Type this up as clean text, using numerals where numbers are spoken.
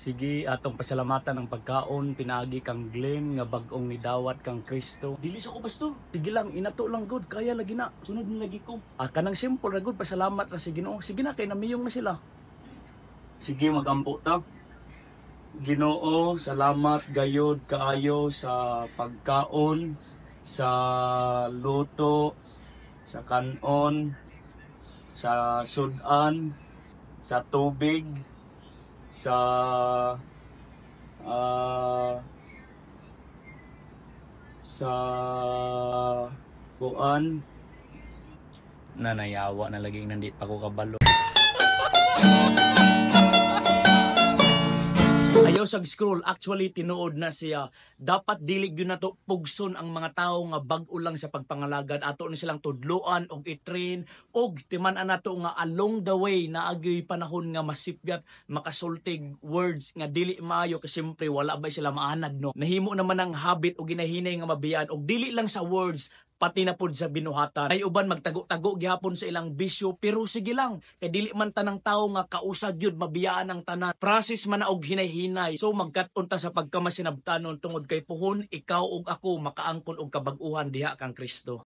Sige, atong pasalamatan ang pagkaon pinaagi kang Glenn nga bag-ong nidawat kang Kristo. Dili sa ko, Pastor. Sige lang, inato lang gud, kaya lagi na. Sunod na lagi ko. Ah, kanang simple ra gud, pasalamat ra sa Ginoo. Sige na kay namiyong na sila. Sige, magampo ta. Ginoo, salamat gayod kaayo sa pagkaon, sa luto, sa kanon, sa sudan, sa tubig, sa sa kuan nanayawa na laging nandit pa ko kabalo. Ayaw sa scroll, actually tinuod na siya. Dapat dili gyud nato pugson ang mga tawo nga bag-o lang sa pagpangalagad. Ato ni silang tudloan og i-train og timan-an nato nga along the way naagyoy panahon nga masipyat makasultig words nga dili maayo kasi siyempre wala ba sila maanad, no. Nahimo naman ang habit og ginahinay nga mabiyaan og dili lang sa words, pati na pod sa binuhatan. Ay uban magtago-tago gihapon sa ilang bisyo, pero sige lang kay dili man tanang tawo nga kausad gyud mabiyaan ang tanan. Process man na og hinay-hinay. So magkat-on ta sa pagkamasinabtanon tungod kay puhon ikaw ug ako makaangkon og kabag-uhan diha kang Kristo.